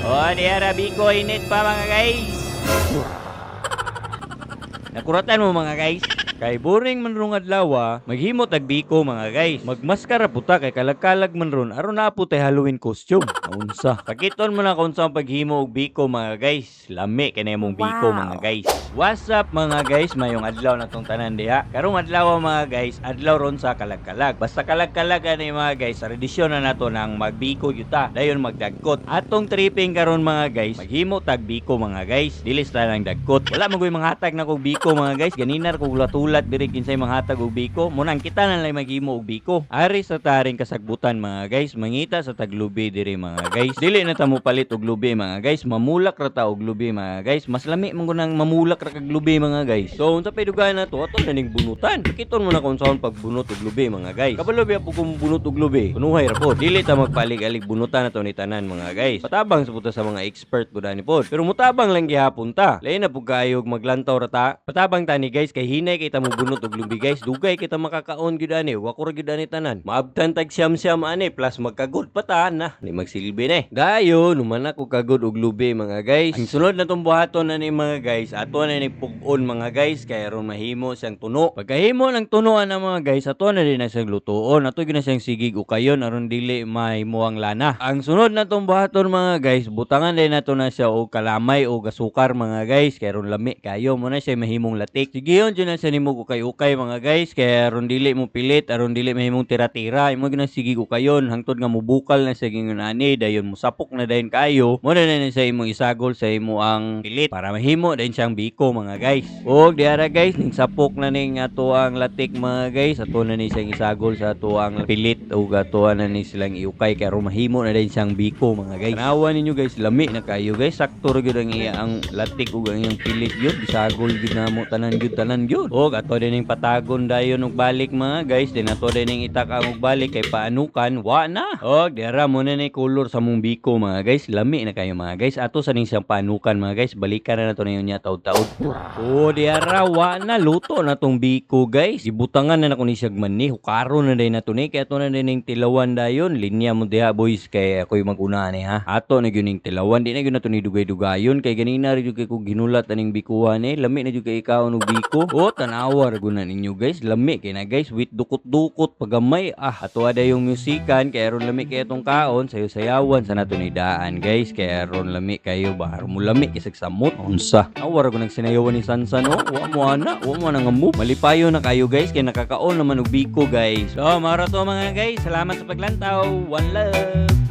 Oh, diara biko init pa, mga guys. Nakuratan mo, mga guys. Kay boring man rong adlaw, maghimo tag biko, mga guys. Magmaskara puta kay kalag-kalag man ron aron naa po tay Halloween costume. Unsa? Pakiton mo na kung unsa ang paghimo og biko, mga guys. Lami kay na imong biko, mga guys. What's up, mga guys? Mayong adlaw na tong tanan diha. Karong adlaw, mga guys, adlaw ron sa kalag-kalag. Basta kalag-kalag ani, mga guys, tradisyon na nato nang magbiko yuta. Dayon magdagkot. Atong tripping karon, mga guys, maghimo tag biko, mga guys. Dili sa lang dagkot. Wala man koy manghatag na kog biko, mga guys. Ganinar kog ulat-ulat diri kinsay manghatag og biko. Munang kita na lang maghimo og biko. Ari sa taring kasagbutan, mga guys, mangita sa taglubi diri, mga guys. Dili na ta mo palit og lubi, mga guys. Mamulak ra ta og lubi, mga guys. Mas lami man kunang mamulak ra kag lubi, mga guys. So unsa pay dugayan na to, ato na ning bunutan. Pakiton mo na kung unsaon pagbunot og lubi, mga guys. Kabalo biya po kung bunot og lubi. Kunuhay ra po. Dili ta magpalig-alig, bunutan na to ni tanan, mga guys. Patabang sa puta sa mga expert po dani pod. Pero mutabang lang gihapon ta. Lain na pud kayo og maglantaw ra ta. Patabang ta ni guys kay hinay kay ta mo bunot og lubi, guys. Dugay kita makakaon gyud ani. Wa ko ra gyud ani tanan. Maabtan tag siyam-siyam ani plus magkagod pa ta na. Ni magsilbi na eh. Dayon human ako kagod og lubi, mga guys. Ang sunod na tong buhaton na ni, mga guys, ato na ni pug-on, mga guys, kay aron mahimo siyang tuno. Pagkahimo ng tunoan na, mga guys, ato na din na siyang lutuon. Ato gyud na siyang sigig ukayon aron dili mahimo ang lana. Ang sunod na tong buhaton, mga guys, butangan din nato na siya og kalamay o asukar, mga guys, kay aron lami kayo mo na siya mahimong latik. Sigiyon jud na siya nimo ukay-ukay, mga guys, kay aron dili mo pilit, aron dili mahimong tira-tira. Imo gyud na sige ukayon hangtod nga mubukal na siya gingon ani, dayon musapok na dayon kayo. Mo na na sa imong isagol sa imo ang pilit para mahimo dayon siyang biko, mga guys. Og diara guys, ning sapok na ning ato ang latik, mga guys, ato na ni siyang isagol sa ato ang pilit ug ato na ni silang iukay kay aron mahimo na dayon siyang biko, mga guys. Tanawa ninyo guys, lami na kayo guys. Sakto ra gyud ang iya ang latik ug ang iyang pilit gyud, isagol gyud namo tanan gyud, tanan gyud. Og ato din ning patagon dayon og balik, mga guys, din ato din ning itakang og balik kay paanukan wa na. Og diara mo na ni color sa mong biko, mga guys, lami na kayo, mga guys. Ato sa ning siyang paanukan, mga guys, balikan na nato ninyo niya taud-taud. O diara wa na, luto na tong biko, guys. Gibutangan na nako ni siyag mani, hukaron na day nato ni kay ato na din ning tilawan dayon. Linya mo diha boys kay ako'y maguna ni ha. Ato na gyud ning tilawan, di na gyud nato ni dugay-dugayon kay ganina ra gyud kay ko ginulat aning bikuhan eh. Lami na gyud kay ikaon og biko. O tanawa ra gud na ninyo guys, lami kay na guys with dukot-dukot pagamay. Ah, ato ada yung musikan kay aron lami kay atong kaon, sayo-sayawan sa nato ni daan guys kay aron lami kayo ba, aron mo lami kay samot. Unsa? Awa ra gud nang sinayawan ni Sansan oh. Wa mo ana, wa mo na nga move. Malipayo na kayo guys kay nakakaon naman og biko, guys. So, mao ra to, mga guys. Salamat sa paglantaw. One love.